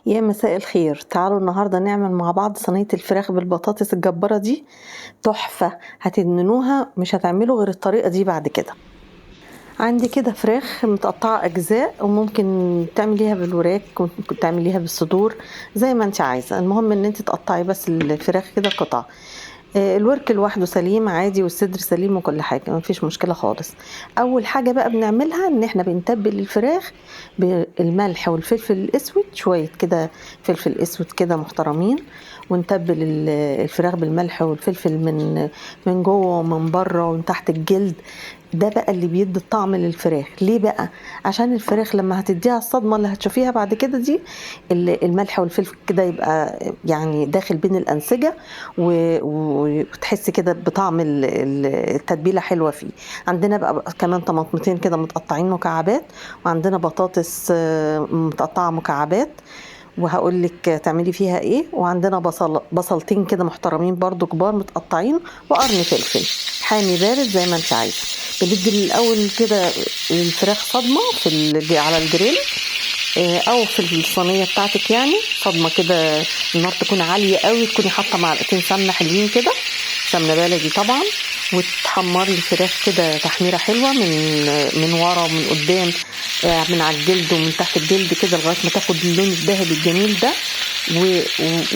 يا مساء الخير. تعالوا النهاردة نعمل مع بعض صينية الفراخ بالبطاطس الجبارة دي، تحفة، هتدمنوها، مش هتعملوا غير الطريقة دي بعد كده. عندي كده فراخ متقطعة أجزاء، وممكن تعمليها بالوراك وممكن تعمليها بالصدور زي ما انت عايزة، المهم ان انت تقطعي بس الفراخ كده قطع. الورك لوحده سليم عادي والصدر سليم وكل حاجة، مفيش مشكلة خالص. أول حاجة بقى بنعملها إن إحنا بنتبل الفراخ بالملح والفلفل الأسود، شوية كده فلفل أسود كده محترمين، ونتبل الفراخ بالملح والفلفل من جوه ومن بره ومن تحت الجلد. ده بقى اللي بيدي الطعم للفراخ. ليه بقى؟ عشان الفراخ لما هتديها الصدمة اللي هتشوفيها بعد كده دي، الملح والفلفل كده يبقى داخل بين الأنسجة، وتحس كده بطعم التتبيلة حلوة فيه. عندنا بقى كمان طماطمتين كده متقطعين مكعبات، وعندنا بطاطس متقطعة مكعبات وهقول لك تعملي فيها ايه، وعندنا بصلتين كده محترمين برضو كبار متقطعين، وقرن فلفل حامي بارد زي ما انت عايزه. بندي الاول كده الفراخ صدمة على الجريل، او في الصينية بتاعتك، صدمة كده، النار تكون عالية قوي، تكوني حاطه معلقتين سمنه حلوين كده، سمنه بلدي طبعا، وتحمري الفراخ كده تحميره حلوة من ورا ومن قدام، من على الجلد ومن تحت الجلد كده لغاية ما تاخد اللون الذهبي الجميل ده.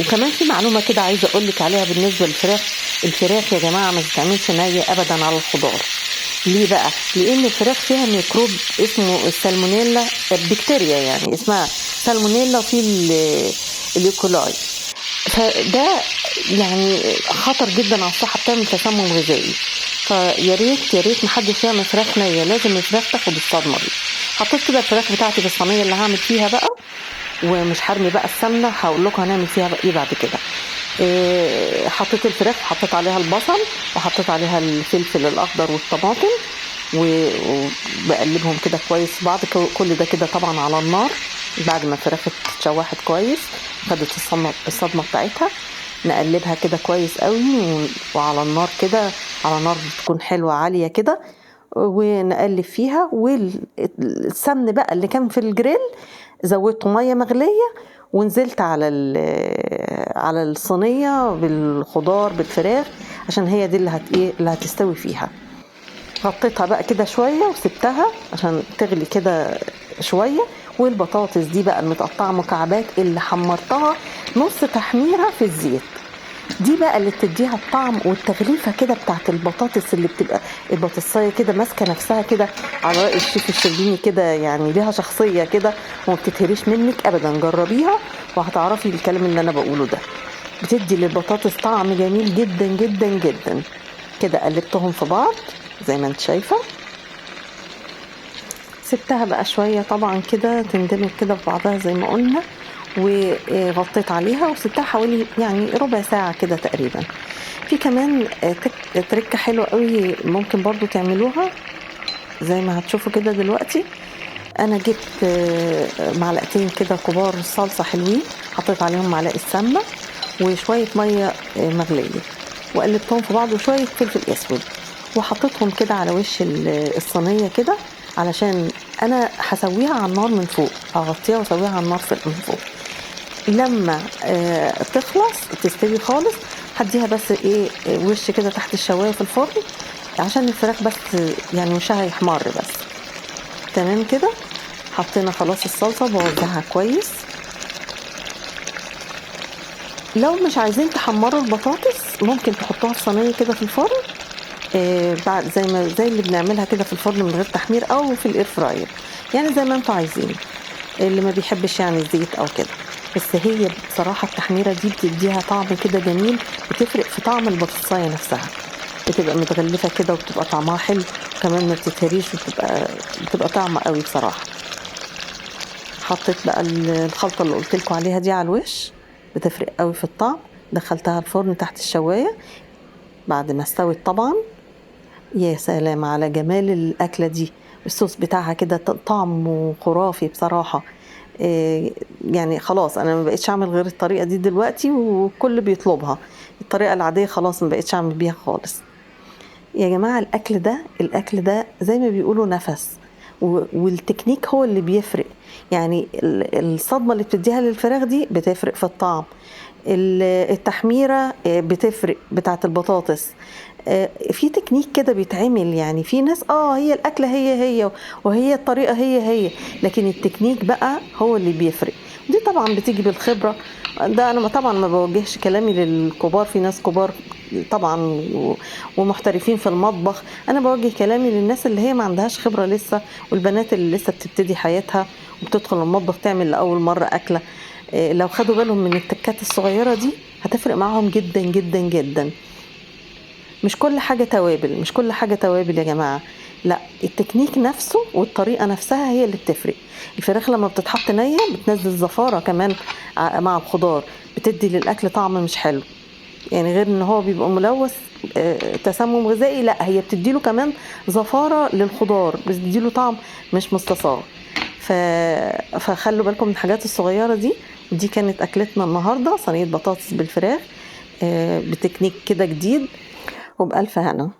وكمان في معلومة كده عايزه اقول لك عليها بالنسبة للفراخ. الفراخ يا جماعة ما تتعملش نيه ابدا على الخضار. ليه بقى؟ لان الفراخ فيها ميكروب اسمه السالمونيلا، بكتيريا اسمها سالمونيلا، وفي ال E. coli، فده خطر جدا على الصحة، بتعمل تسمم غذائي. فيا ريت يا ريت محدش يعمل فراخ نيه، لازم الفراخ تاخد الصدمة دي. حطيت كده الفراخ بتاعتي في الصينية اللي هعمل فيها بقى، ومش هرمي بقى السمنة، هقول لكم هنعمل فيها بقى ايه بعد كده. حطيت الفراخ وحطيت عليها البصل وحطيت عليها الفلفل الاخضر والطماطم، وبقلبهم كده كويس في بعض. كل ده كده طبعا على النار بعد ما الفراخ اتشوحت كويس خدت الصدمة بتاعتها، نقلبها كده كويس قوي وعلى النار كده، على نار بتكون حلوة عالية كده، ونقلب فيها. والسمن بقى اللي كان في الجريل زودته مية مغليه ونزلت على الصينية بالخضار بالفراخ، عشان هي دي اللي هتستوي فيها. غطيتها بقى كده شوية وسبتها عشان تغلي كده شوية. والبطاطس دي بقى المتقطعة مكعبات اللي حمرتها نص تحميره في الزيت، دي بقى اللي بتديها الطعم والتغليفه كده بتاعت البطاطس، اللي بتبقى البطاطسايه كده ماسكه نفسها كده على رأي الشيف الشربيني كده، ليها شخصية كده وما بتتهريش منك ابدا. جربيها وهتعرفي الكلام اللي انا بقوله ده، بتدي للبطاطس طعم جميل جدا جدا جدا. كده قلبتهم في بعض زي ما انت شايفه، سبتها بقى شوية طبعا كده تندمج كده في بعضها زي ما قلنا، وغطيت عليها وسبتها حوالي ربع ساعة كده تقريبا. في كمان تركة حلوة قوي ممكن برضو تعملوها زي ما هتشوفوا كده دلوقتي. انا جبت معلقتين كده كبار صلصة حلوين، حطيت عليهم معلقة سمنة وشوية مية مغلية، وقلبتهم في بعض، وشوية فلفل اسود، وحطيتهم كده على وش الصينية كده، علشان انا هسويها على النار من فوق، هغطيها واسويها على النار من فوق. لما تخلص تستوي خالص هديها بس وش كده تحت الشوايه في الفرن، عشان الفراخ بس وشها يحمر بس. تمام كده حطينا خلاص الصلصه، بوزعها كويس. لو مش عايزين تحمروا البطاطس ممكن تحطوها في صينية كده في الفرن، بعد زي اللي بنعملها كده في الفرن من غير تحمير، او في الاير فراير، زي ما انتوا عايزين، اللي ما بيحبش الزيت او كده. بس هي بصراحة التحميرة دي بتديها طعم كده جميل، بتفرق في طعم البطاطساية نفسها، بتبقى متغلفة كده وبتبقى طعمها حلو، وكمان ما بتتهريش وبتبقى طعمة قوي بصراحة. حطيت بقى الخلطة اللي قلت لكم عليها دي على الوش، بتفرق قوي في الطعم. دخلتها الفرن تحت الشواية بعد ما استوت طبعا. يا سلام على جمال الأكلة دي، الصوص بتاعها كده طعمه خرافي بصراحة. خلاص أنا ما بقيتش أعمل غير الطريقة دي دلوقتي، والكل بيطلبها. الطريقة العادية خلاص ما بقيتش أعمل بيها خالص. يا جماعة الأكل ده زي ما بيقولوا نفس، والتكنيك هو اللي بيفرق. يعني الصدمة اللي بتديها للفراخ دي بتفرق في الطعم، التحميره بتفرق بتاعه البطاطس، في تكنيك كده بيتعمل. يعني في ناس هي الاكلة هي هي وهي الطريقة هي هي، لكن التكنيك بقى هو اللي بيفرق. دي طبعا بتيجي بالخبرة. ده انا طبعا ما بوجهش كلامي للكبار، في ناس كبار طبعا ومحترفين في المطبخ، انا بوجه كلامي للناس اللي هي ما عندهاش خبره لسه، والبنات اللي لسه بتبتدي حياتها وبتدخل المطبخ تعمل لاول مرة اكله. لو خدوا بالهم من التكات الصغيرة دي هتفرق معاهم جدا جدا جدا. مش كل حاجة توابل، مش كل حاجة توابل يا جماعة، لا، التكنيك نفسه والطريقة نفسها هي اللي بتفرق. الفراخ لما بتتحط نيه بتنزل زفاره كمان مع الخضار، بتدي للاكل طعم مش حلو، يعني غير ان هو بيبقى ملوث تسمم غذائي، لا هي بتديله كمان زفاره للخضار، بتديله طعم مش مستصاغ. فخلوا بالكم من الحاجات الصغيرة دي. ودي كانت اكلتنا النهارده، صينية بطاطس بالفراخ بتكنيك كده جديد، وبألف هنا.